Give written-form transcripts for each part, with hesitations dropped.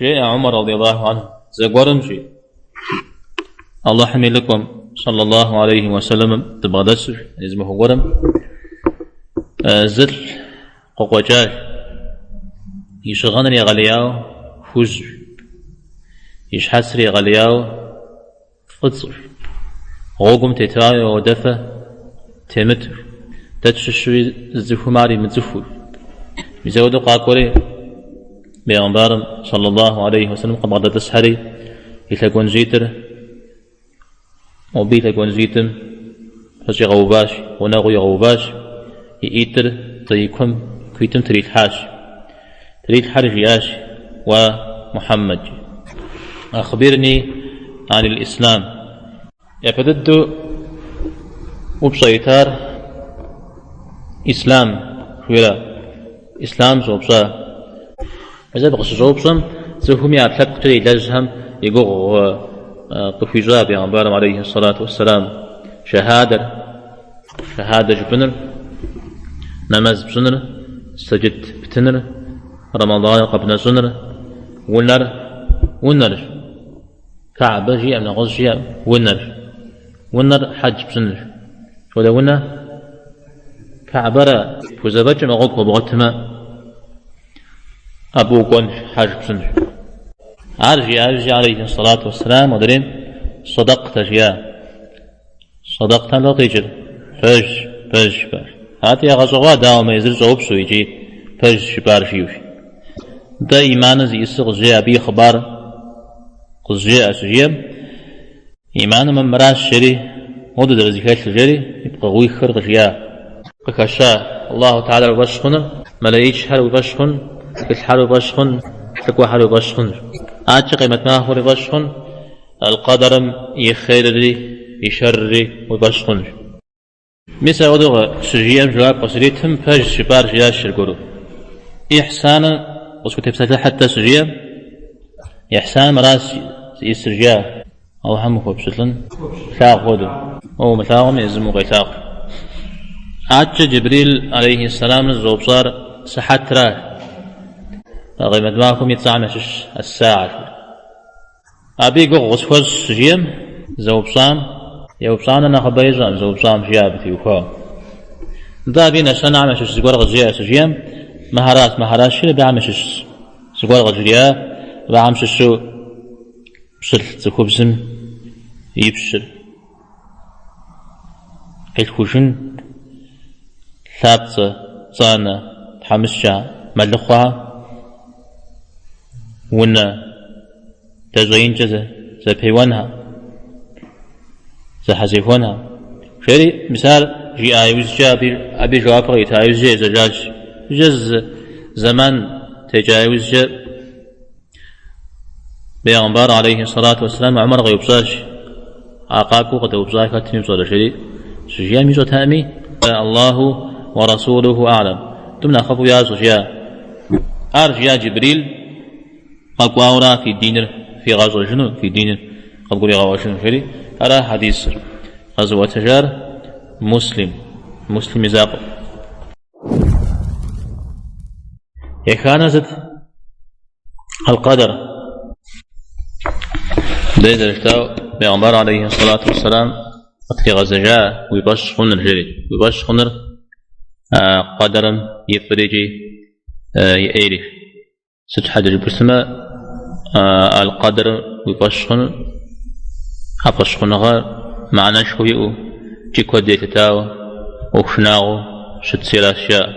Жеӏэ Умар радиаллаху анху, зэгуэрым, жи, Алыхьым и лӏыкӏуэм, саллаллаху алейхи уэсэлэмым, дыбгъэдэсу, зы махуэ гуэрым зылӏ къыкъуэкӏащ, и щыгъыныр егъэлеяуэ хужьщ, и щхьэцыр егъэлеяуэ фӏыцӏэщ, гъуэгум тетауи ауэдэфэ темыту, дэ тщыщуи зы цӏыхум ар имыцӏыхуу. Мис апхуэдэу къакӏуэри, бегъымбарым, саллаллаху алейхи уэсэлэм, къыбгъэдэтӏысхьэри, и лъэгуанжьитӏыр, мобы и лъэгуанжьитӏым пэщӏигъэуващ, гъунэгъуу игъэуващ, и ӏитӏыр и куэм куитӏым трилъхьащ. Трилъхьэри жиӏащ, Уа Мухьэммэд, ахбирни анил ислам. Япэ дыдэу упщӏэ итар ислам жиӏэра, ислам щӏэупщӏа. Мис абы къыщыщӏэупщӏэм цӏыхум и ӏэпкълъэпкъкӏэ илэжьхэм и гугъу къыхуищӏа бегъымбарым алейхи сэлату уэсселам шэхьадэр. Шэхьадэ жыпӏэныр, нэмэз пщӏыныр, сэджыт птыныр, Рэмэданыр къэбнэщӏыныр, унэр, унэрщ. Каӏбэ жиӏэм, нэгъуэщӏ жиӏэм, унэрщ. Унэр хьэдж пщӏынырщ. Сыт хуэдэ унэ? Каӏбэрэ пхузэфӏэкӏмэ, гъуэгу хуэбгъуэтмэ, абы укӏуэнщ, хьэж пщӏынщ. Ар жиӏа иужькӏэ, алейхи сэлату уэсселам, модрейм сэдэкътэ жиӏа. Сэдэкътэм сыт къикӏыр? Пэжщ, пэжщ жыпӏар. Атӏэ ягъэщӏэгъуа дауэ мы езыр щӏэупщӏэу икӏи пэжщ жыпӏар жиӏэу. Нтӏэ иманыр зиӏысыр къызжеӏэ, абы и хъыбар къызжеӏэ щыжиӏэм, иманым мыращ жери, моду зэрызэхэлъыр жери, и пкъыгъуихыр къыжиӏа. Къыхэща Аллаху Тэхьэлэр уи фӏэщ хъуныр, мэлэӏичхэр уи фӏэщ хъун, тхылъхэр уи фӏэщ хъун, лӏыкӏуэхэр уи фӏэщ хъун. Адэкӏэ къемэт махуэр уи фӏэщ хъун. Аль-Къэдэрым и хъерри и шэрри уи фӏэщ хъунщ. Мис апхуэдэу щыжиӏэм жэуап къыщритым, пэжщ жыпӏар жиӏащ аргуэру. Ихьсаным къысхутепсэлъыхьыт-тӏэ щыжиӏэм, Ихьсан мыращ зиӏысыр жиӏа. Алыхьым ухуэпщылӏын плъагъу хуэдэу. Уэ умылъагъуми, езым укъелъагъу. Адэкӏэ Джибрил алейхи сэламыр зыщӏэупщӏар сыхьэтращ. Къемэт махуэм и цӏэхэм ящыщ ас-саа. Абы и гугъу къысхуэщӏ щыжиӏэм, зэупщӏам, еупщӏам нэ нэхъыбэ ищӏэкъым, зэупщӏам жиӏа абы теухуауэ. Нтӏэ абы и нэщэнэхэм ящыщ зыгуэр къызжеӏэ щыжиӏэм, мыхьэращ, мыхьэращ жиӏэри абыхэм ящыщ зыгуэр къыжриӏа, абыхэм щыщу пщылӏ цӏыхубзым и пщыр къилъхужын, лъапцӏэ, пцӏанэ, тхьэмыщкӏэ, мэлыхъуэхэр, унэ. Дэщӏеинкӏэ зэпеуэнхэ, зэхьэзехуэнхэ. Жери, мис ар жиӏа иужькӏэ, абы и жэуапыр кърита иужькӏэ ежьэжащ. Иужькӏэ зы зэман текӏа иужькӏэ бегъымбар алейхи сэлату уэсселам Умар къеупщӏащ, а къакӏуэу къыдэупщӏар хэтми пщӏэрэ, жери щыжиӏэм ищӏэтэкъыми, Аллаху уэ расулуху а'лам, тӏум нэхъыфӏу ящӏэ, жиӏа. Ар жиӏа Джибрил. Къэкӏуауэра фи диныр фигъэщӏэжыну, фи диныр къывгуригъэӏуэжыну, жери ара хьэдисыр къэзыӏуэтэжар Муслим, Муслим и закъуэ. Еханэр сыт? Аль-Къадр. Дэ зэрыжытӏау, бегъымбар алейхи салату уассалам къытригъэзэжа уи фӏэщ хъуныр, жери. Уи фӏэщ хъуныр къэдэрым и фӏыр икӏи и ӏейри. Сыт щхьэкӏэ жыпӏэу щытмэ, аль-Къэдр уи фӏэщ хъуну, а фӏэщхъуныгъэр мыхьэнэшхуэ иӏэу, икӏи куэд елъытауэ, ӏуэху шынагъуэу щытщи аращ жаӏэ.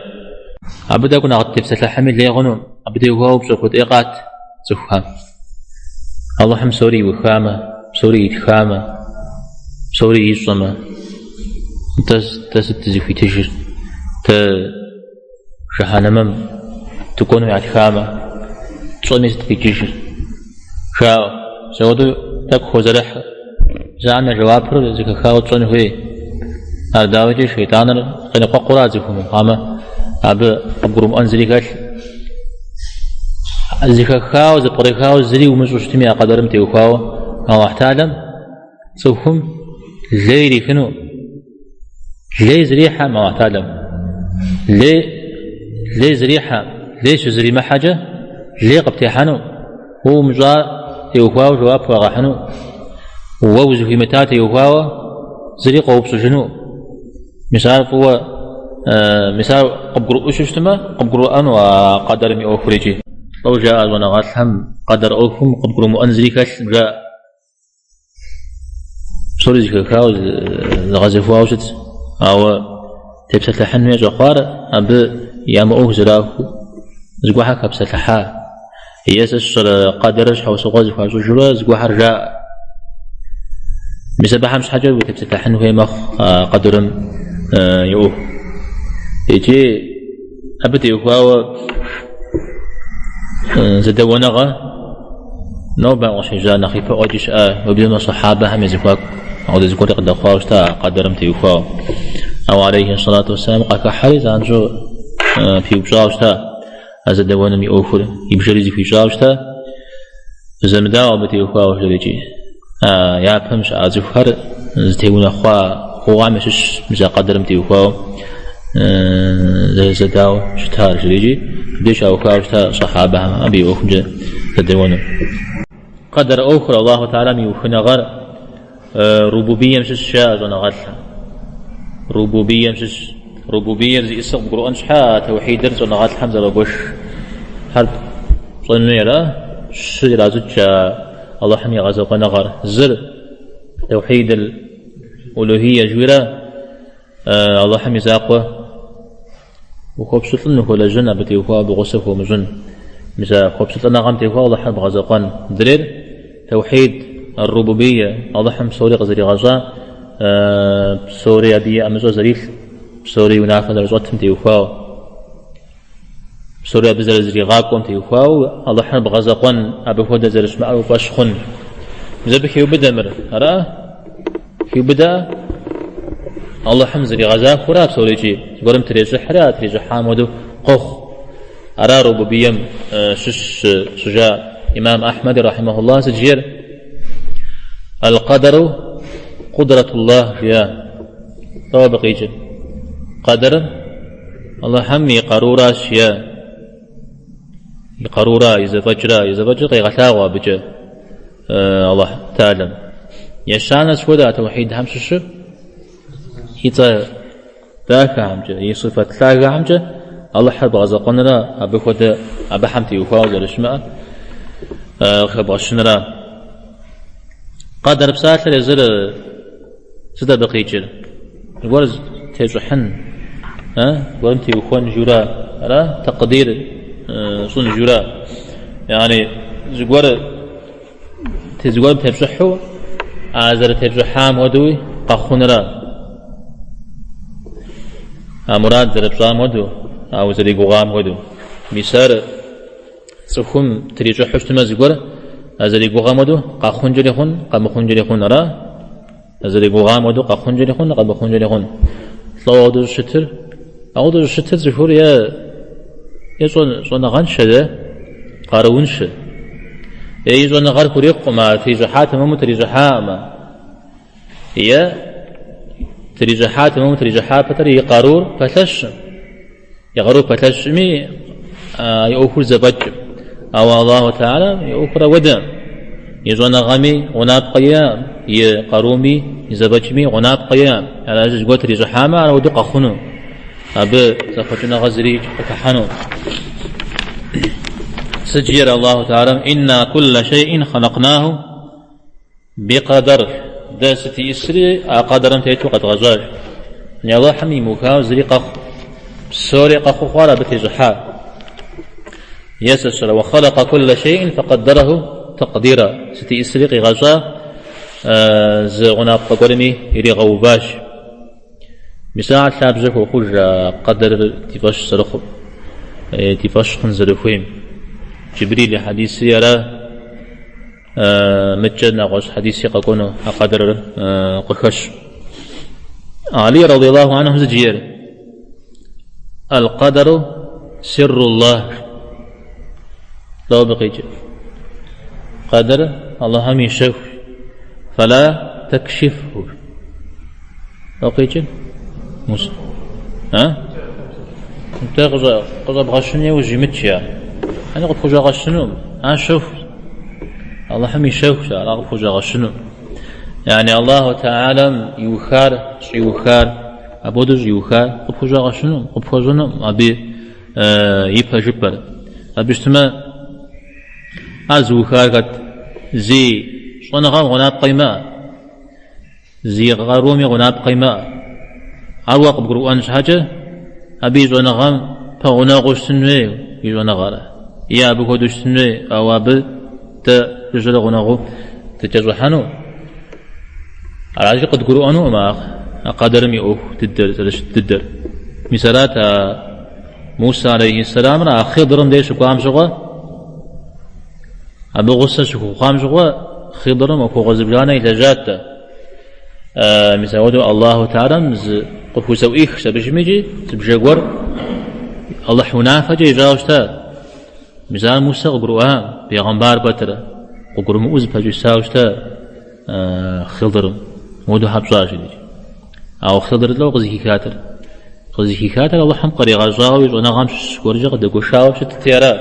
Абы тӏэкӏу нэхъ тепсэлъыхьми лей хъуну, абы теухуауэ упщӏэ куэд ӏей къат цӏыхухэм. Алыхьым псори иухамэ, псори итхамэ, псори ищӏэмэ, нтӏэ дэ сыт дызыхуитыжыр? Дэ жыхьэнэмэм дыкӏуэну ятхамэ, тщӏэми сыт къикӏыжыр? Жаӏэу, мис ауэдэу тӏэкӏу хозэрыхь. Жаӏэм я жэуапыр зэхэхауэ тщӏэн хуей. Ар дауикӏи шейтӏаныр къеныкъуэкъура цӏыхум, амэ абы къыбгурымыӏуэн зыри хэлъ. Зэхэхауэ, зэпкърыхауэ зыри умыщӏу щытми а къэдэрым теухуауэ Алыхь Тэхьэлам цӏыхум лей ирихыну. Лей зрихьэм Алыхь Тэхьэлам. Лей, лей зрихьэ, лей щызримыхьэкӏэ лей къыптехьэну. Уэ умыщӏа теухуауэ жэуап уагъэхьыну, уэ узыхуимыта теухуауэ зыри къоупщӏыжыну. Мис ар фӏыуэ, мис ар къыбгурыӏуэу щытмэ, къыбгурыӏуэну а къэдэрым и ӏуэхур икӏи. Лӏо жаӏэ щӏэныгъэлӏхэм, къэдэр ӏуэхум къыбгурымыӏуэн зыри хэлъкъым, жаӏэ. Псори зэхэхауэ, зэгъэзэхуауэ щытщ, ауэ тепсэлъыхьын хуей щӏэхъуар абы ямыӏуэху зэрахуэу зыгуэрхэр хэпсэлъыхьа. Е сэ сщӏэрэ къэдэрыр щхьэусыгъуэ зыхуащӏыжурэ зыгуэрхэр жаӏэ. Мис абыхэм щхьэкӏэ утепсэлъыхьын хуей мэхъу а къэдэрым и ӏуэху. Икӏи абы теухуауэ зэдэуэныгъэ нобэ къыщежьа нэхъ ипэӏуэкӏи щыӏа, уеблэмэ сахьабэхэм я зэхуаку апхуэдэ зыгуэри къыдэхъуауэ щыта а къэдэрым теухуауэ. Ауэ алейхи сэлату уэсселам къахыхьэри занщӏэу пиупщӏауэ щыта а зэдэуэным и ӏуэхур, и бжэри зэхуищӏауэ щыта. Фызэмыдауэ абы теухуауэ жери икӏи а япэм щыӏа цӏыхухэр зытеунэхъуа хъугъуам ящыщ мис а къэдэрым теухуауэ зэрызэдауэ щытар жери икӏи абдеж щаухауэ щыта сахьабэхэм абы и ӏуэхумкӏэ зэдэуэну. Къэдэр ӏуэхур Аллаху Тэхьэлам и ухыныгъэр рубубием щыщ жаӏэ щӏэныгъэлӏхэм. Рубубием щыщ. Рубубиер зиӏысыр къыбгурыӏуэн щхьэ а тэухьидыр щӏэныгъэлӏхэм зэрагуэш хьэр пщӏэн хуейра? Щы иращӏыкӏ а Алыхьым и гъэзэкъуэныгъэр. Зыр тэухьидыр улухие жыхуиӏэра Алыхьым и закъуэ Ухуэпщылӏын, ухуэлэжьэн, абы теухуауэ абы гъусэ хуомыщӏын. Мис а хуэпщылӏыныгъэм теухуауэ Алыхьыр бгъэзэкъуэн. Мыдрейр тэухьид ар-рубубие, Алыхьым псори къызэригъэщӏа, псори абы и ӏэмыщӏэ зэрилъ, псори и унафэ зэрыщӏэтым теухуауэ, псори абы зэрызригъакӏуэм теухуауэ Алыхьыр бгъэзэкъуэн, абы хуэдэ зэрыщымыӏэр уи фӏэщ хъун. Мис абы хеубыдэ мыр, ара? Хиубыдэ Алыхьым зэригъэзахуэра псори икӏи зыгуэрым трещӏыхьри, а трищӏыхьам хуэдэу къохъу. Ара рубубием щыщ щӏыжа имам Ахьмэд рахьимахуллах сыт жиӏэр? Аль-къадару къудратуллах жиӏа. Лӏо абы къикӏыр? Къэдэрыр Алыхьым и къаруращ жиӏа. И къарура, и зэфӏэкӏра, и зэфӏэкӏыр къегъэлъагъуэ абыкӏэ. Алыхь Тэхьэлам. Ещанэ сыт хуэдэ а тэухьидхэм щыщыр и цӏэ дахэхэмкӏэ, и сыфэт лъагэхэмкӏэ Алыхьыр бгъэзэкъуэнрэ абы хуэдэ абыхэм теухуауэ зэрыщымыӏэр къыхэбгъэщынра. Къэдэр псалъэр езыр сыт абы къикӏыр? Зыгуэр тещӏыхьын, зыгуэрым теухуэн жура, ара? Тэкъдир щӏын жура. Яни зыгуэр зыгуэрым тепщӏыхьу, а зэрытепщӏыхьам хуэдэуи къэхъунра. А мурад зэрыпщӏам хуэдэу, а узэригугъам хуэдэу. Мис ар Цӏыхум трищӏыхьу щытмэ зыгуэр, а зэригугъэм хуэдэу къэхъункӏэри хъун, къэмыхъункӏэри хъун, ара? А зэригугъам хуэдэу къэхъункӏэри хъун, къэмыхъункӏэри хъун. Лӏо ауэдэу щӏыщытыр? Ауэдэу щӏыщытыр цӏыхур е е щӏэныгъэншэ е къарууншэ. Е и щӏэныгъэр хурикъукъым, а трищӏыхьа тэмэму трищӏыхьакъымэ. Е трищӏыхьа тэмэму трищӏыхьа пэтрэ и къарур пэлъэщым. И къарур пэлъэщми, и ӏуэхур зэфӏэкӏым. Ауэ Аллаху Тэхьэлам и ӏуэхур ауэдэ. И щӏэныгъэми гъунапкъэ иӏэкъым, и къаруми, и зэфӏэкӏми гъунапкъэ иӏэкъым. Аращи, зыгуэр трищӏыхьамэ, ар ауэдэу къэхъуну. Абы зэхъуэкӏыныгъэ зыри къыхыхьэну. Сыт жиӏэр Аллаху Тэхьэлам? Инна кулла шейин халакнаху Бикъэдэр, дэ сыт иӏысри а къэдэрым тету къэдгъэщӏащ. Алыхьым имыухауэ зыри къэхъу, псори къэхъуу хъуар абы тещӏыхьа. Е сэ сщӏэрэ, уэ хъэлэкъэ куллэ шейин фэкъэддэрэху тэкъдира, сыт иӏысри къигъэщӏа зы гъунапкъэ гуэрми иригъэуващ. Мис ар лъабжьэ хуохъуж а къэдэрыр ди фӏэщ зэрыхъум, ди фӏэщ хъун зэрыхуейм. Джибрил и хьэдисри ара? Мыдкӏэ нэгъуэщӏ хьэдиси къэкӏуэну а къэдэрыр къыхэщ. Али радиаллаху анху сыт жиӏэр? Аль-къэдэру сирруллах. Лӏо абы къикӏыр? Къэдэр Аллахьым и щэхущ. Фэла тэкшифху. Лӏо къикӏыр? Мусэ. А? Нтӏэ къыщӏэбгъэщын иужь имыт жиӏа. Ани къыпхущӏэгъэщынукъым. Ар щэхущ. Алыхьым и щэхущ ар, ар къыпхущӏэгъэщыну. Яни Аллаху Тэхьэлам иухар, щӏиухар, апхуэдэу щӏиухар къыпхущӏэгъэщыну, къыпхуэщӏэнукъым абы и пэжыпӏэр. Абы щытмэ, ар зыухар хэт? Зи щӏэныгъэм гъунапкъэ имыӏэ. Зи къаруми гъунапкъэ имыӏэ. Ар уэ къыбгурыӏуэн щхьэкӏэ, абы и щӏэныгъэм пэгъунэгъуу щытын хуей уи щӏэныгъэр. Е абы хуэдэу щытын хуей, ауэ абы дэ жыжьэрэ гъунэгъуу дыкӏэщӏыхьэну. Аращи, къыдгурыӏуэнукъым а къэдэрым и ӏуэху дыдэр, зэрыщыт дыдэр. Мис арат а Муса алейхьиссэламрэ а Хъидырым деж щыкӏуам щыгъуэ, Абы гъусэ щыхуэхъуам щыгъуэ Хъидырым ӏуэхугъуэ зыбжанэ илэжьат. Мис апхуэдэу Аллаху Тэхьэлам зы къыхузэӏуихщ абы щыми икӏи зы бжэ гуэр Алыхь унафэкӏэ ищӏауэ щыта. Мис ар Мусэ къыгурыӏуа, бегъымбар пэтрэ, къыгурымыӏуэу зыпэщӏисауэ щыта Хъидырым. Мыуэдэу щхьэ пщӏа жери. Ауэ Хъидыр лӏо къызыхихатэр? Къызыхихатэр Алыхьым къригъэщӏауэ и щӏэныгъэм щыщ гуэркӏэ къыдэгуэшауэ щытти ара.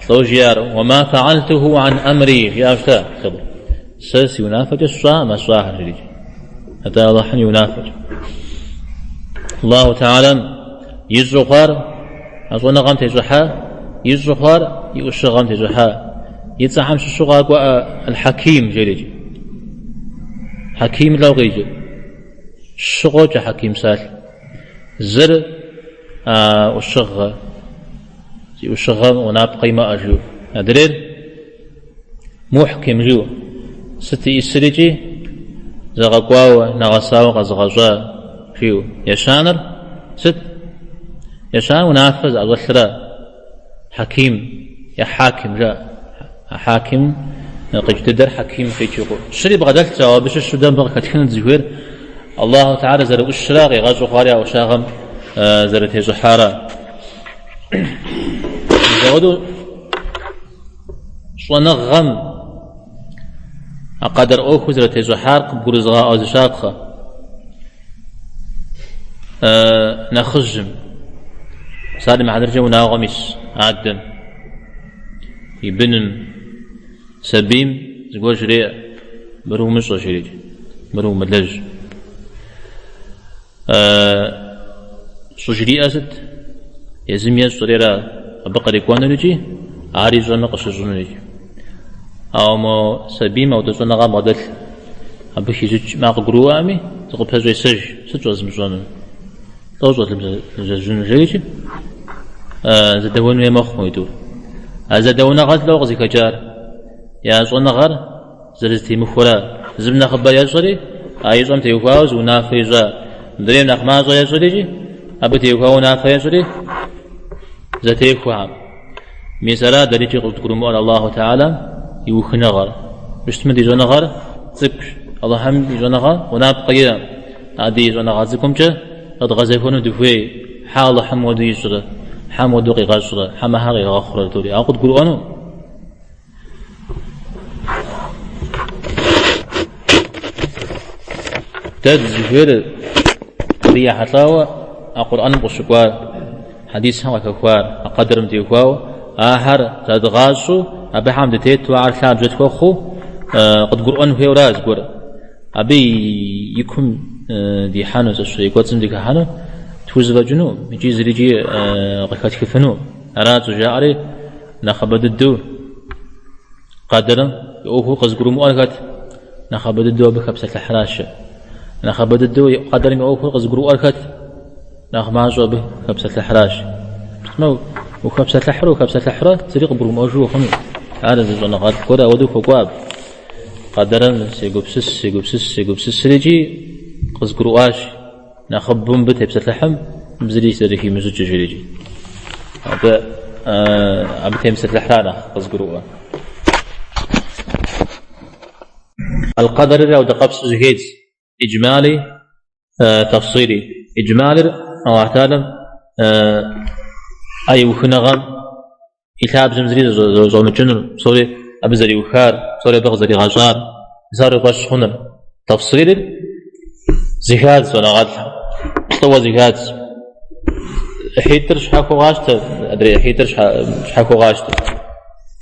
Лӏо жиӏар, Уама фаӏэлтуху ан амри, жиӏауэ щыта Хъидыр. Сэ си унафэкӏэ сщӏакъым а сщӏахэр, жиӏэри. Атӏэ Алыхьым и унафэкӏэ. Аллаху Тэхьэлам ищӏу хъуар а щӏэныгъэм тещӏыхьа, ищӏу хъуар и ӏущыгъэм тещӏыхьа. И цӏэхэм щыщу къакӏуэ Аль-Хьэким, жиӏэри. Хьэким лӏо къикӏыр. Щы къокӏэ Хьэким псалъэ. Зыр а ӏущыгъэ, зи ӏущыгъэм гъунапкъэ имыӏэ жиӏэу. Адрейр мухьким жиӏэу, сыт иӏисыр икӏи зэгъэкӏуауэ, нэгъэсауэ къэзыгъэщӏа жиӏэу. Ещанэр сыт? Ещанэр унафэ зыӏэщӏэлъра? Хьэким е хьаким жаӏэ. А хьаким къикӏ дыдэр хьэким къикӏыу. Щыри бгъэдэлъщ, ауэ абы щыщу дэ мыбы къыхэтхыну дызыхуейр Аллаху Тэхьэлэ зэрыӏущра къигъэщӏу хъуари а ӏущагъэм зэрытещӏыхьара. Апхуэдэу щӏэныгъэм а къэдэр ӏуэхур зэрытещӏыхьар къыбгурызыгъаӏуэ зы щапхъэ. Нэхъыжьым, псалъэм и хьэтыркӏэ унагъуэм ис адэм, и быным, сабийм зыгуэр жреӏэ, мыр умыщӏэ жери, мыр умылэжь. Щӏыжриӏэр сыт? Езым ещӏэри ара абы кърикӏуэнур икӏи ар ищӏэмэ къыщыщӏынур икӏи. Ауэ мо сабийм ауэдэ щӏэныгъэ бгъэдэлъ абы хищӏыкӏ ма къыгурыӏуами, зыкъыпэщӏесэж, сыт щӏэзмыщӏэнур? Лӏо щӏэзмылэжьынур жери икӏи зэдэуэн хуей мэхъу моитӏур. А зэдэуэныгъэр лӏо къызыхэкӏар? Я щӏэныгъэр зэрызэтемыхуэра. Зым нэхъыбэ ещӏэри, а ищӏэм теухуауэ зы унафэ ищӏа. Мыдрейм нэхъ мащӏэ ещӏэри икӏи, абы теухуауэ унафэ ещӏри, зэтехуэхэм. Мис ара дэрикӏи къыдгурымыӏуэр Аллаху Тэхьэлам и ухыныгъэр. Щытмэ ди щӏэныгъэр цӏыкӏущ. Аллахьым и щӏэныгъэ гъунапкъэ иӏэм. А ди щӏэныгъэ цӏыкӏумкӏэ къэдгъэзэхуэну дыхуей, хьэ Аллахьым мыуэду ищӏрэ, хьэ мыуэду къигъэщӏрэ, хьэ мыхьэр къигъэхъурэ жытӏэури. Ауэ къыдгурыӏуэну. Дэ дызыхуейр абы ехьэлӏауэ а Къурӏэным къыщыкӏуар, хьэдисхэм къахэхуар, а къэдэрым теухуауэ, ахэр зэдгъащӏэу, абыхэм дытету, ахэр лъабжьэ тхуэхъуу къыдгурыӏуэн хуейуэра зыгуэр. Абы и кум дихьэну, зэщ и кӏуэцӏым дыхыхьэну тхузэфӏэкӏыну икӏи зырикӏи къыхэтхыфыну. Ара щӏыжаӏэри, Нэхъыбэ дыдэу къэдэрым и ӏуэхур къызыгурымыӏуэр хэт? Нэхъыбэ дыдэу абы хэпсэлъыхьращ. Нэхъыбэ дыдэу къэдэрым и ӏуэхур къызыгурыӏуэр хэт? Нэхъ мащӏэу абы хэпсэлъыхьращ. Сытмэ, ухэпсэлъыхьрэ ухэпсэлъыхьрэ зыри къыбгурымыӏуэжу ухъуну. Ар зы щӏэныгъэлӏ гуэр ауэдэу хуэкӏуа абы. Къэдэрым сегупсыс, сегупсыс, сегупсысри икӏи къызгурыӏуащ. Нэхъыбэу мыбы тепсэлъыхьым зыри зэрыхимыщӏыкӏыр жери икӏи. Абы абы темыпсэлъыхьра нэхъ къызыгурыӏуэр. Аль-Къэдэрыр ауэдэ къэпсу зэхедз. Иджмали тафсили. Иджмалыр Аллахь Тэхьэлам а иухыныгъэм и лъабжьэм зыри зэрыщӏэмыкӏынур, псори абы зэриухар, псори абы къызэригъэщӏар, мис ар уи фӏэщ хъуныр. Тафсилыр зэхадз щӏэныгъэлӏхэм, плӏыуэ зэхадз. ӏыхьитӏыр щхьэхуэу къащтэ, адрей ӏыхьитӏыр щхьэхуэу къащтэ.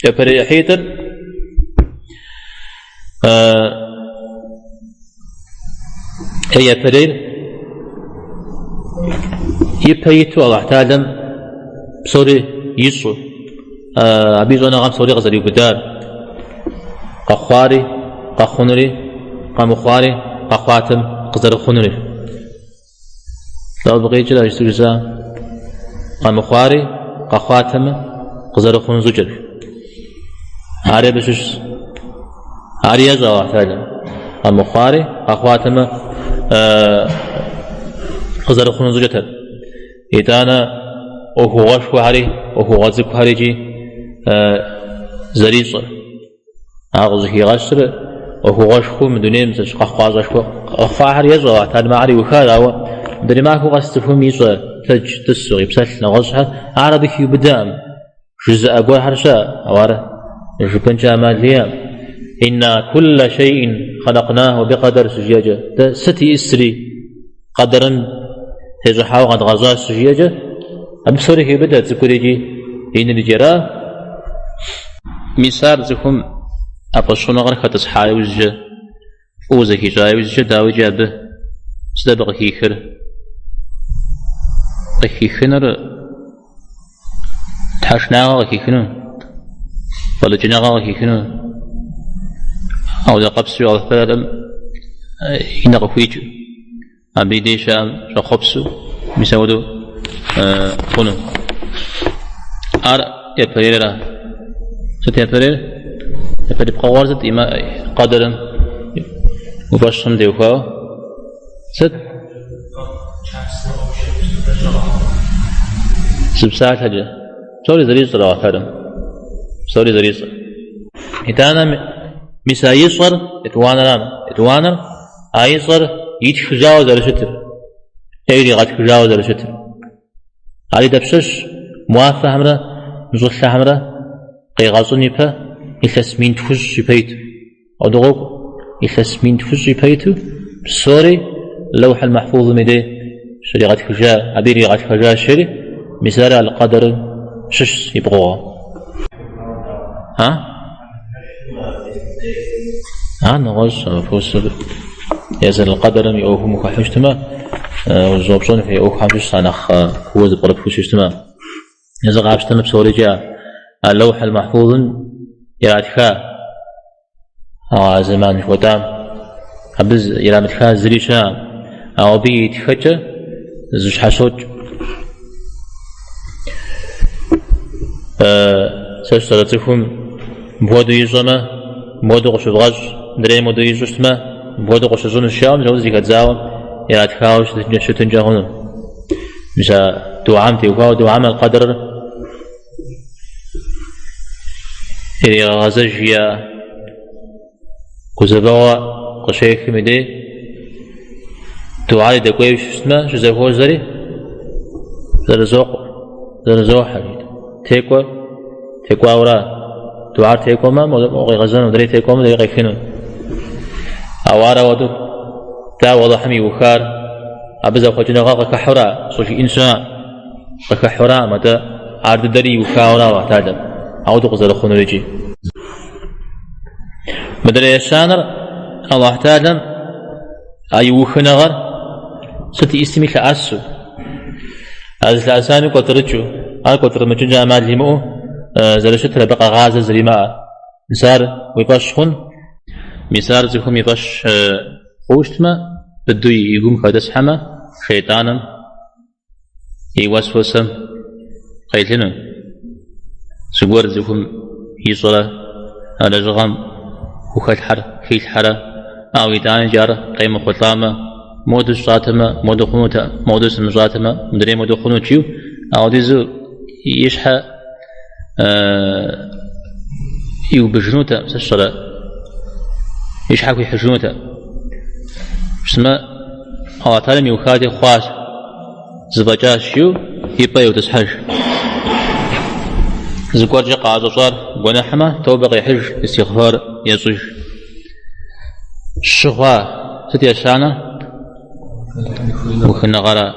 Япэрей ӏыхьитӏыр япэрейр ипэ иту Алыхь Талэм псори ищӏу, абы и щӏэныгъэм псори къызэриубыдар, къэхъуари, къэхъунури, къэмыхъуари, къэхъуатэм къызэрыхъунури. Абы къикӏыр а иджыпсту жысӏа къэмыхъуари, къэхъуатэмэ, къызэрыхъуну щӏыкӏэр. Ари абы щыщщ. Ари ещӏэ Алыхь Талэм. Къэмыхъуари, къэхъуатэмэ, къызэрыхъуну щӏыкӏэтэр. Итӏанэ ӏуэхугъуэшхуэхэри, ӏуэхугъуэ цӏыкӏухэри икӏи зэрищӏэр. Ар къыщӏыхигъэщыр ӏуэхугъуэшхуэу мы дунейм зыщ къэхъукъащӏэшхуэ къэхъуахэр ещӏэ, Алыхь Талэм ахэр иухар, ауэ мыдрей махуэ къэс цӏыхум ищӏэ тэдж, тӏысу, къипсэлъ нэгъуэщӏхэр, ар абы хиубыдэкъым. Жызыӏэ гуэрхэр щыӏэ, ауэ ар жыпӏэнкӏэ ӏэмал иӏэкъым. Инна кулла шейин халакнаху бикъэдэр щыжиӏэкӏэ, дэ сыт иӏысри къэдэрым тещӏыхьауэ къэдгъэщӏащ щыжиӏэкӏэ, абы псори хеубыдэ, цӏыкӏур икӏи иныр икӏи ара. Мис ар цӏыхум а фӏэщхъуныгъэр хэтӏысхьа иужькӏэ, фӏыуэ зэхищӏа иужькӏэ, дауикӏи абы сыт абы къыхихыр? Къыхихынур тхьэшынагъэ къыхихыну, фӏэлӏыкӏыныгъэ къыхихыну, ауэдэ къабзэу Алыхь Талэм и нэ къыхуикӏыу, абы и деж щыӏэм щӏэхъуэпсу, мис ауэдэу хъуну. Ар япэрейра? Сыт япэрейр? Япэрей пкъыгъуэр сыт къэдэрым уи фӏэщ хъуным теухуауэ? Сыт? Зы псалъэкӏэ. Псори зэрищӏэр Алыхь Талэм. Псори зэрищӏэр. Итӏанэ мис а ищӏэр етӏуанэрам. Етӏуанэр а ищӏэр итхыжауэ зэрыщытыр. Е иригъэтхыжауэ зэрыщытыр. Ари дапщэщ мы уафэхэмрэ мы щӏылъэхэмрэ къигъэщӏын ипэ илъэс 1000 ипэ иту. Ауэдэу къокӏуэ, илъэс 1000 ипэ иту псори Лэухьэл Махьфузым и дей щригъэтхыжа, абы иригъэтхэжащ жери, мис ар аль-Къэдэрым щыщщ и пкъыгъуэ. А? Ар нэгъуэщӏ вопросыр езыр аль-Къэдэрым и ӏуэхум ухыхьэу щытмэ, узыщӏэупщӏэн хуей ӏуэхухэм щыщщ а нэхъ кууэ зыпкърыпхыу щытмэ. Езы къапщтэмэ псорикӏи а Лэухьэл Махьфузым иратха а зэман жыхуэтӏам абы ирамытха зыри щыӏэкъым, ауэ абы и тхэкӏэ зыщхьэщокӏ. Сэ сщӏэрэ цӏыхум мыпхуэдэу ищӏэмэ, мыпхуэдэу къыщывгъэщӏ, мыдрейм мыпхуэдэу ищӏу щытмэ, мыпхуэдэу къыщыщӏынущ жаӏэу, мис ауэдэу зэхэдзауэ иратхауэ щытынкӏэ хъуну. Мис а дугьэм теухуауэ дугьэм аль-Къэдэрыр ирегъэгъэзэж жиӏа гузэвэгъуэ къыщехым и дей дугьэри дэкӏуейуэ щытмэ, щызэхуозэри зэрызокъуэ, зэрызохьэ. Текӏуэ, текӏуауэра. Дугьэр текӏуэмэ, къигъэзэну, мыдрей текӏуэмэ, мыдрей къехыну. Ауэ ар ауэдэу дауэ Алыхьым иухар, абы зэхъуэкӏыныгъэ къыхыхьэура, щӏыжиӏэн щыӏэ? Къыхыхьэураӏым, атӏэ ар дыдэри иухауэра Алыхь Талэм, ауэдэу къызэрыхъунур икӏи. Мыдрей ещанэр Алыхь Талэм а иухыныгъэр сыт иӏысми лъэӏэсу, а зылъэӏэсами кӏуэцӏрыкӏыу, ар кӏуэцӏрымыкӏынкӏэ ӏэмал имыӏэу зэрыщытыр, абы къэгъазэ зэримыӏэр. Мис ар уи фӏэщ хъун? Мис ар цӏыхум и фӏэщ хъууэ щытмэ, быдэу и гум хэтӏысхьэмэ, шейтӏаным и уэсуэсэм къелыну. Зыгуэр цӏыхум ищӏэрэ а лэжьыгъэм хухэлъхьэр хилъхьэрэ, ауэ итӏанэкӏэ ар къемыхъулӏамэ, моду сщӏатэмэ, моду хъунут, моду сымыщӏатэмэ, мыдрей моду хъунут жиӏэу, ауэдизу и щхьэ иубыжынутэкъым, сэ сщӏэрэ, и щхьэ хуихьыжынутэкъым. Щытмэ, Алыхь Талэм иухати хъуащ, зэфӏэкӏащ жиӏэу и пӏэ йотӏысхьэж. Зыгуэркӏэ къаӏэщӏэщӏар гуэныхьмэ, тобэ къехьыж, истигъфар ещӏыж. Щы хъуа, сыт ещанэр? Ухыныгъэрэ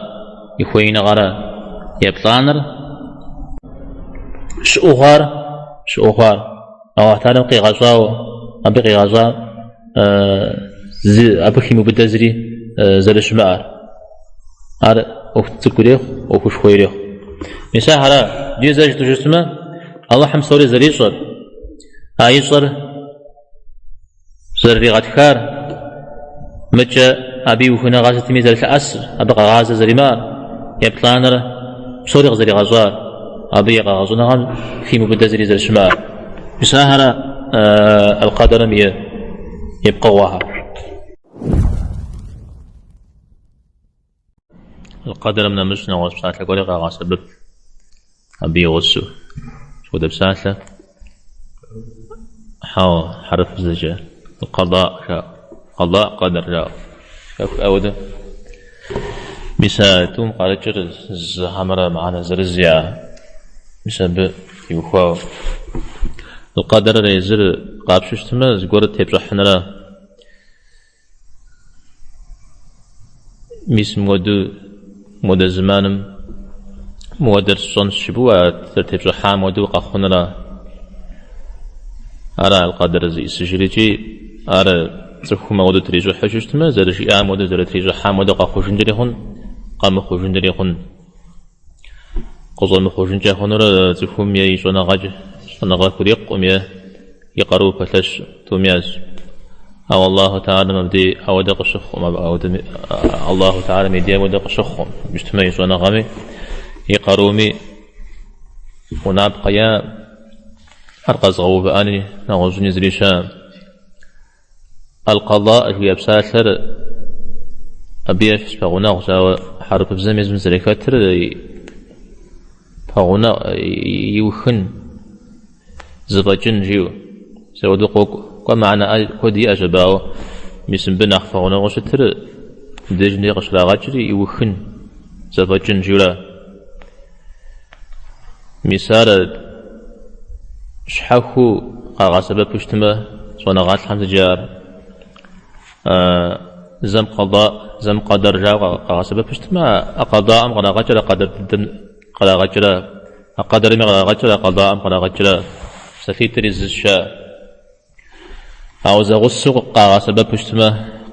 и хуеиныгъэрэ. Еплӏанэр щыӏэу хъуар, щыӏэу хъуар. Аллахь Тэхьэлам къигъэщӏауэ, абы къигъэщӏа зы, абы химыубыдэ зыри зэрыщымыӏэр. Ар ӏуэху цӏыкӏу ирехъу, ӏуэхушхуэ ирехъу. Мис ахьэра, иджы зэ жытӏэу щытмэ, Алыхьым псори зэрищӏэр, а ищӏэр зэрыригъэтхар, мыкӏэ абы и ухыныгъэ сытми зэрылъэӏэсыр, абы къэгъазэ зэримыӏэр, еплӏанэр псори къызэригъэщӏар, абы и къэгъэщӏыныгъэм химыубыдэ зыри зэрыщымыӏэр. Мис ахьэра аль-Къэдэрым и пкъыгъуэхэр. Къэдэрым нэмыщӏ нэгъуэщӏ псалъэ гуэри къагъэсэбэп абы и гъусэу. Сыт хуэдэ псалъэ? Хьэуэ, хьэрыпыбзэкӏэ. Къэда жаӏэу. Къэда, къэдэр жаӏэу. Ауэдэ. Мис а тӏум къарыкӏыр зы хьэмэрэ мыхьэнэ зырыз яӏэ. Мис абы теухуауэ. Къэдэрыр езыр къапщтэу щытмэ, зыгуэр тепщӏыхьынра? Мис мыуэду мыуэдэ зэманым мыуэдэр сщӏэнщ жыпӏэу а зэрытепщӏыхьам хуэдэу къэхъунра? Ара аль-къэдэр зиӏысыжыр икӏи ар цӏыхум ауэдэу трищӏыхьу щытмэ, зэрыжиӏам хуэдэу, зэрытрищӏыхьам хуэдэу къэхъужынкӏэри хъун, къэмыхъужынкӏэри хъун. Къыщӏэмыхъужынкӏэ хъунур цӏыхум е и щӏэныгъэкӏэ, щӏэныгъэ хурикъукъым е и къару пэлъэщ тӏум яз. Ауэ Аллаху Тэхьэлам абдей ауэдэ къыщыхъукъым, Аллаху Тэхьэлам и дей ауэдэ къыщыхъукъым. Щытмэ и щӏэныгъэми, и къаруми гъунапкъэ яӏэкъым, ар къэзыгъэувыӏэни нэгъуэщӏыни зыри щыӏэкъым. Аль-къэда жиӏэ псалъэр абы ещхьщ, пэгъунэгъущ, ауэ хьэрыпыбзэм езым зэрыхэтыр пэгъунэгъу иухын, зэфӏэкӏын жиӏэу. Мис ауэдэу къокӏуэ. Кӏуэ мыхьэнэ куэд иӏэщ абы, ауэ мис мыбы нэхъ пэгъунэгъуу щытыр мыбдежым дей къыщрагъэкӏри иухын, зэфӏэкӏын жиӏэура. Мис ар щхьэхуэу къагъэсэбэпу щытмэ, щӏэныгъэлӏхэм сыт жаӏэр? Зэм къэда, зэм къэдэр жаӏэу къагъэсэбэпу щытмэ, а къэдаӏым кърагъэкӏыр а къэдэр дыдэм кърагъэкӏрэ, а къэдэрми кърагъэкӏыр а къэдаӏым кърагъэкӏрэ, псалъитӏри зыщ жаӏэ. Ауэ зэгъусэу къагъэсэбэпу щытмэ,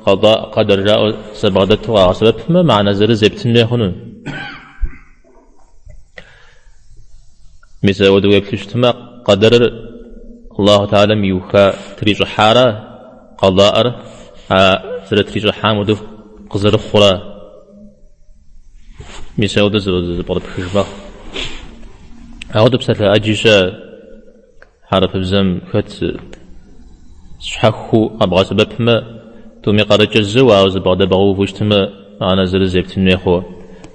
къэда, къэдэр жаӏэу зэбгъэдэту къагъэсэбэпмэ, мыхьэнэ зырыз ептын хуей хъуну. Мис ауэдэу уеплъу щытмэ, къэдэрыр Аллаху Тэхьэлам иуха трищӏыхьара, къэдаӏыр а зэрытрищӏыхьам хуэдэу къызэрыхъура. Мис ауэдэу зэпкърыпхыж мэхъу. Ауэдэу псалъэ ӏэджи щыӏэ. Хьэрыпыбзэм хэт щхьэхуэу къэбгъэсэбэпмэ, тӏуми къарыкӏыр зыуэ, ауэ зэбгъэдэбгъэувэу щытмэ, мыхьэнэ зырыз ептын хуей хъууэ.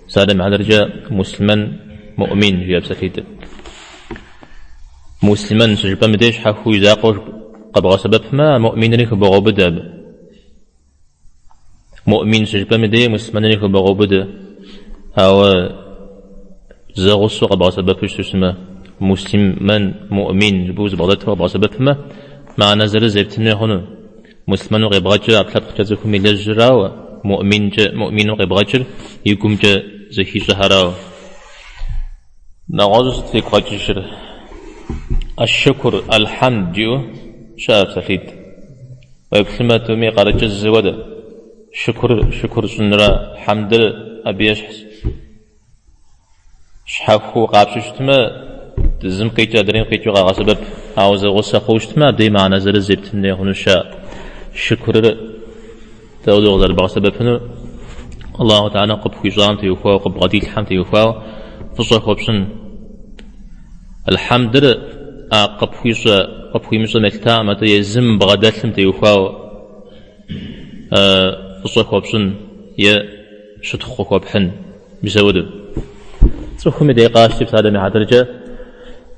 Псалъэм и хьэтыркӏэ муслъымэн, муӏмин жиӏэ псалъитӏыр. Муслъымэн щыжыпӏэм и деж щхьэхуэу и закъуэу къэбгъэсэбэпмэ, муӏминри хыбогъэубыдэ абы. Муӏмин щыжыпӏэм и дей муслъымэнри хыбогъэубыдэ, ауэ зэгъусэу къэбгъэсэбэпу щытмэ, муслъымэн, муӏмин жыпӏэу зэбгъэдэту къэбгъэсэбэпмэ, мыхьэнэ зырыз ептын хуей хъуну. Муслъымэну къебгъэкӏыр ӏэпкълъэпкъкӏэ цӏыхум илэжьырауэ, муӏминкӏэ, муӏмину къебгъэкӏыр и гумкӏэ зэхищӏэхэрауэ. Нэгъуэщӏу сыт фигу къэкӏыжыр? Аш-шукр, аль-хьэмд жиӏэу щыӏэ псалъитӏ. Уеплъмэ, тӏуми къарыкӏыр зы хуэдэ. Шыкур, шыкур щӏынрэ хьэмдыр абы ещхьщ. Щхьэхуэу къапщтэу щытмэ, зым къикӏыр адрейм къикӏыу къагъэсэбэп. Ауэ зэгъусэ хъууэ щытмэ, абдей мыхьэнэ зырыз ептын хуей хъуну щыӏэ. Шыкурыр дауэдэу къызэрыбгъэсэбэпынур? Аллаху Тэхьэлам къыпхуищӏам теухуауэ, къыбгъэдилъхьэм теухуауэ фӏыщӏэ хуэпщӏын. Аль-хьэмдыр а къыпхуищӏэ, къыпхуимыщӏэм елъытакъым, атӏэ езым бгъэдэлъым теухуауэ фӏыщӏэ хуэпщӏын е щытхъу къыхуэпхьын. Мис ауэдэу. Цӏыхум и дей къащти псалъэм и хьэтыркӏэ,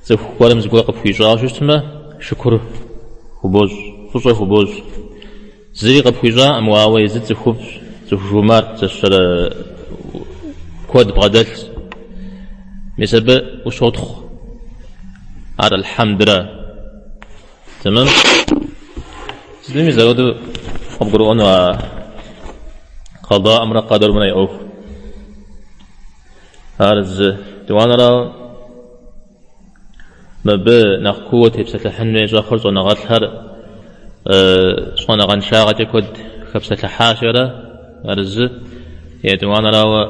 цӏыху гуэрым зыгуэр къыпхуищӏауэ щытмэ, шыкур хубощӏ, фӏыщӏэ хубощӏ. Зыри къыпхуищӏакъым уэ, ауэ езыр цӏыхуфӏщ, цӏыху жумарт, зэщэрэ куэд бгъэдэлъщ. Мис абы ущотхъу. Ар аль-хьэмдра. Тэмэм? Сытми мис апхуэдэу къыбгурыӏуэну а къэдаӏымрэ къэдэрымрэ я ӏуэху. Ар зы. Етӏуанэрауэ, мыбы нэхъ кууэ тепсэлъыхьын хуей щӏэхъур щӏэныгъэлӏхэр щӏэныгъэншагъэкӏэ куэд хэпсэлъыхьащи ара, ар зы. Етӏуанэрауэ,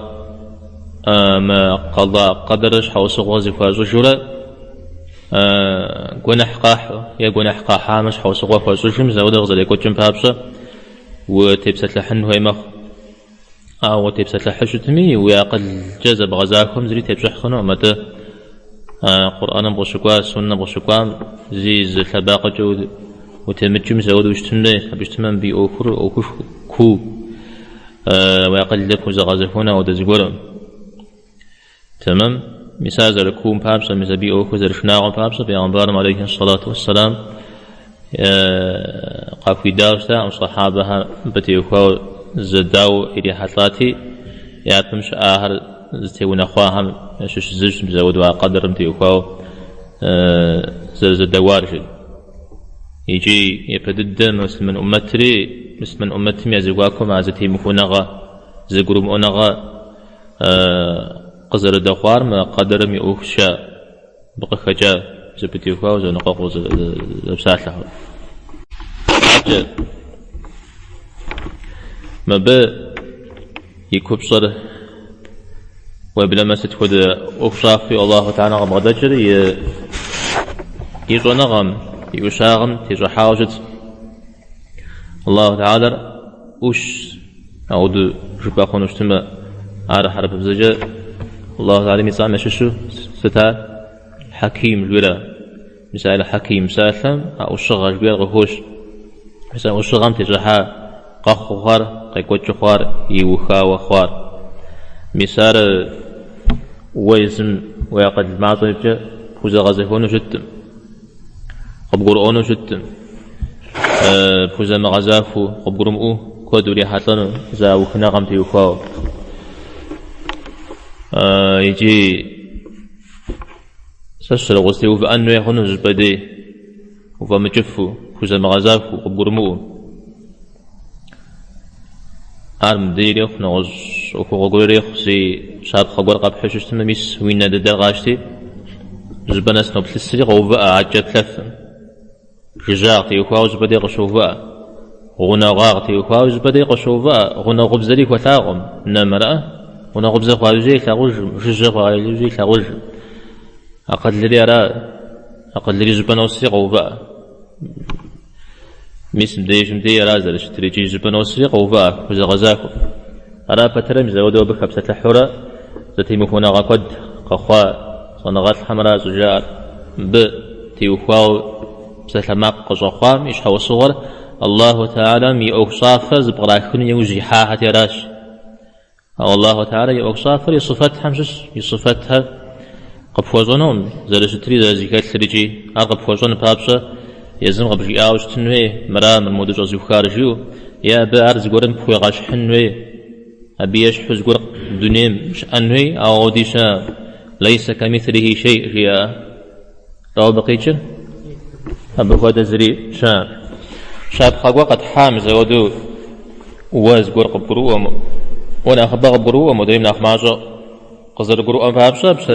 мы къэда къэдэрыр щхьэусыгъуэ зыхуащӏыжурэ гуэныхь къахьу е гуэныхь къахьамэ щхьэусыгъуэ хуащӏыжым мис ауэдэ къызэрекӏуэкӏым папщӏэ утепсэлъыхьын хуей мэхъу. Ауэ утепсэлъыхьу щытми, уи акъылкӏэ зэбгъэзахуэм зыри тепщӏыхь хъунукъым, атӏэ Къурӏэным къыщыкӏуа, суннэм къыщыкӏуам зи зы лъэбакъуэкӏэ утемыкӏыу мис ауэдэу щытын хуей. Абы щытмэ, мыбы и ӏуэхур ӏуэхушхуэ, куу, уи акъылкӏэ пхузэгъэзэхуэн ауэдэ зыгуэрым. Тэмэм, мис ар зэрыкуум папщӏэ, мис абы и ӏуэхур зэрышынагъуэм папщӏэ, Пейгъэмбарым алейхи сэлату уэсселам къахуидауэ щытакъым сэхьабэхэр мыбы теухуауэ зэдауэ ирихьэлӏати, япэм щыӏахэр зытеунэхъуахэм ящыщ зыщ мис ауэдэу а къэдэрым теухуауэ зэрызэдэуар жи. Икӏи япэ дыдэ муслъымэн ӏуммэтри, муслъымэн ӏуммэтым я зэхуакум а зэтемыхуэныгъэ, зэгурымыӏуэныгъэ къызэрыдэхъуар мы къэдэрым и ӏуэхущ, абы къыхэкӏа мис абы теухуауэ зэныкъуэкъуу зэпсалъэхэр. Адэкӏэ мыбы и купщӏэр уеблэмэ сыт хуэдэ ӏуэхущӏафи Аллаху Тэхьэлэ къыбгъэдэкӏыр и щӏэныгъэм, и ӏущагъым тещӏыхьауэ щытщ. Аллаху Тэхьэлэр ӏущ, ауэдэу жыпӏэ хъуну щытмэ, ар хьэрыпыбзэкӏэ Аллаху Тэхьэлэм и цӏэм ящыщу сыт ар? Хьэким жыхуиӏэр. Мис а Хьэким псалъэм а ӏущыгъэ жыхуиӏэр къыхощ. Мис а ӏущыгъэм тещӏыхьа къэхъуу хъуар, къекӏуэкӏыу хъуар, иухауэ хъуар. Мис ар уэ езым уи акъыл мащӏэкӏэ пхузэгъэзэхуэну щыткъым. Къыбгурыӏуэну щыткъым. Пхузэмыгъэзахуэу, къыбгурымыӏуэу куэд урихьэлӏэну зы а ухыныгъэм теухуауэ. Икӏи сэ сщӏэрэ укъызэтеувыӏэн хуей хъуну зыщӏыпӏэ дей, уфӏэмыкӏыфу, пхузэмыгъэзахуэу, къыбгурымыӏуэу. Ар мыбдеж ирехъу, нэгъуэщӏ ӏуэхугъуэ гуэр ирехъу, зи щапхъэ гуэр къэпхьу щытмэ, мис уи нэ дыдэр къащти, зыщӏыпӏэ нэс ноплъысри къоувыӏэ, адэкӏэ плъэфым. Жыжьагъ теухуауэ зыщӏыпӏэ дей къыщоувыӏэ. Гъунэгъуагъ теухуауэ зыщӏыпӏэ дей къыщоувыӏэ, гъунэгъубзэри хуэлъагъуэм, нэм, араӏэ? Гъунэгъубзэ хъуа иужьи илъагъужым, жыжьэ хъуа иужьи илъагъужым. Акъылри ара, акъылри зыщӏыпӏэ носри къоувыӏэ. Мис мыбдежым дей ара зэрыщытыр икӏи зыщӏыпӏэ носри къоувыӏэ, хузэгъэзахуэм. Ара пэтрэ мис ауэдэу абы хэпсэлъыхьурэ зэтемыхуэныгъэ куэд къэхъуа щӏэныгъэлӏхэм ара щӏыжаӏэр. Мыбы теухуауэ псалъэмакъ къыщӏэхъуам и щхьэусыгъуэр Аллаху Тэхьэлам и ӏуэхущӏафэр зыпкърахыну иужь ихьахэти аращ. Ауэ Аллаху Тэхьэлэ и ӏуэхущӏафэр и сыфэтхэм щыщ, и сыфэтхэр къыпхуэщӏэнукъым, зэрыщытри зэрызэхэлъыр икӏи ар къыпхуэщӏэн папщӏэ езым къыбжиӏауэ щытын хуей, мыра мыр моду щӏэзухар жиӏэу, е абы ар зыгуэрым пхуегъэщхьын хуей, абы ещхьу зыгуэр дунейм щыӏэн хуей, ауэ ауэди щыӏэкъым. Лейсэ камитhlихи шей жиӏа? Лӏо абы къикӏыр? Абы хуэдэ зыри щыӏэкъым. Щапхъэ гуэр къэтхьа мис ауэдэу уэ зыгуэр къыбгурыӏуэм, уэ нэхъыбэ къыбгурыӏуэм, модрейм нэхъ мащӏэ къызэрыгурыӏуэм папщӏэ псэ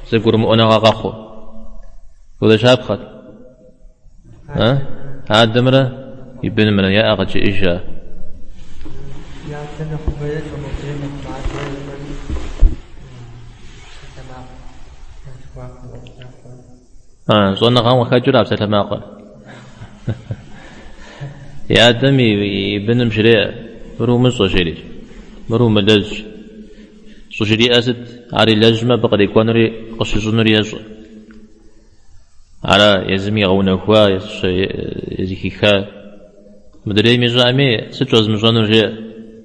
зэгурымыӏуэныгъэ къэхъуу. Хуэдэ щапхъэт. Адэмрэ и бынымрэ яӏэ къыджеӏэж ар. И адэм нэхъыбэ ещӏэ, модрейм нэхъ мащӏэ ещӏэри, псалъэмакъ я зэхуакум къыдэхъуэ. Щӏэныгъэм къыхэкӏыу ара псалъэмакъыр? И адэм и быным жреӏэ, мыр умыщӏэ, жери, мыр умылэжь. Щӏыжриӏэр сыт? Ар илэжьмэ, абы кърикӏуэнури къыщыщӏынури ещӏэ. Ара езым игъэунэхуа, зыхиха? Мыдрейм ищӏэми, сыт щӏэзмыщӏэнур, жеӏэ,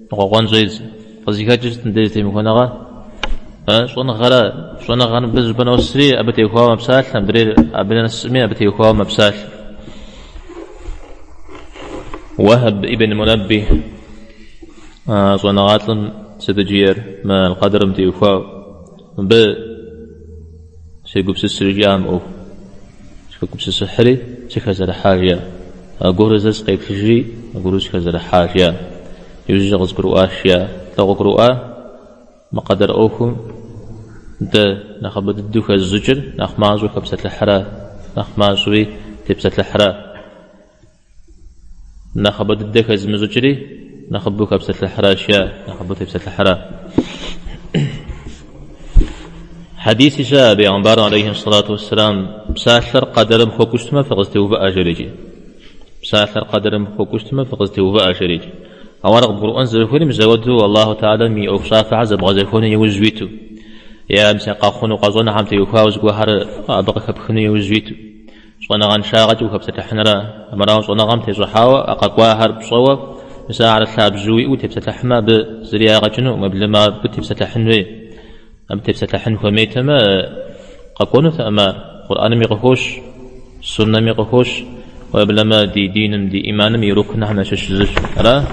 ныкъуэкъуэн щӏедзэ. Къызыхэкӏыр сыт мыбдеж зэтемыхуэныгъэ? Щӏэныгъэра? Щӏэныгъэр мыбы зыщӏыпӏэ носри, абы теухуауэ мэпсалъэ, мыдрейр абы нэсми, абы теухуауэ мэпсалъэ. Уэхьб ибн Мунэббих щӏэныгъэлӏым сыт жиӏэр мы къэдырым теухуауэ? Мыбы сегупсысри жиӏа мы ӏуэху. Сыхэгупсысыхьри, сыхэзэрыхьа жиӏа. Аргуэру зэ сыкъеплъыжри, аргуэру сыхэзэрыхьа жиӏа. Иужькӏэ къызгурыӏуащ жиӏа. Лӏо къыгурыӏуа мы къэдэр ӏуэхум Дэ нэхъыбэ дыдэу хэзыщӏыкӏыр нэхъ мащӏэу хэпсэлъыхьрэ, нэхъ мащӏэуи тепсэлъыхьрэ. Нэхъыбэ дыдэ хэзымыщӏыкӏри нэхъыбэу хэпсэлъыхьращ е нэхъыбэу тепсэлъыхьрэ. Хьэдиси щыӏэ бегъымбарым алейхи сэлату уэсселам псалъэр къэдэрым хуэкӏуэу щытмэ фыкъызэтеувыӏэ жерикӏи. Псалъэр къэдэрым хуэкӏуэу щытмэ фыкъызэтеувыӏэ жерикӏи. Ауэ ар къыбгурыӏуэн зэрыхуейр мис ауэдэу Аллаху Тэхьэлам и ӏуэхущӏафэхэр зэбгъэзэхуэну иужь уиту. Е мис а къэхъуну къэщӏэнухэм теухуауэ зыгуэрхэр абы къыхэпхыну иужь уиту. Щӏэныгъэншагъэкӏэ ухэпсэлъыхьынра? Армырауэ щӏэныгъэм тещӏыхьауэ а къэкӏуахэр пщӏэуэ, мис ахэр лъабжьэу уиӏэу тепсэлъыхьмэ, абы зыри ягъэ кӏынукъым, уеблэмэ абы тепсэлъыхьын хуей. Абы тепсэлъыхьын хуэмейтэмэ, къэкӏуэнутэкъым ар. Къурӏэнми къыхощ, суннэми къыхощ, уеблэмэ ди диным, ди ӏиманым и рукнхэм ящыщ зыщ. Ара?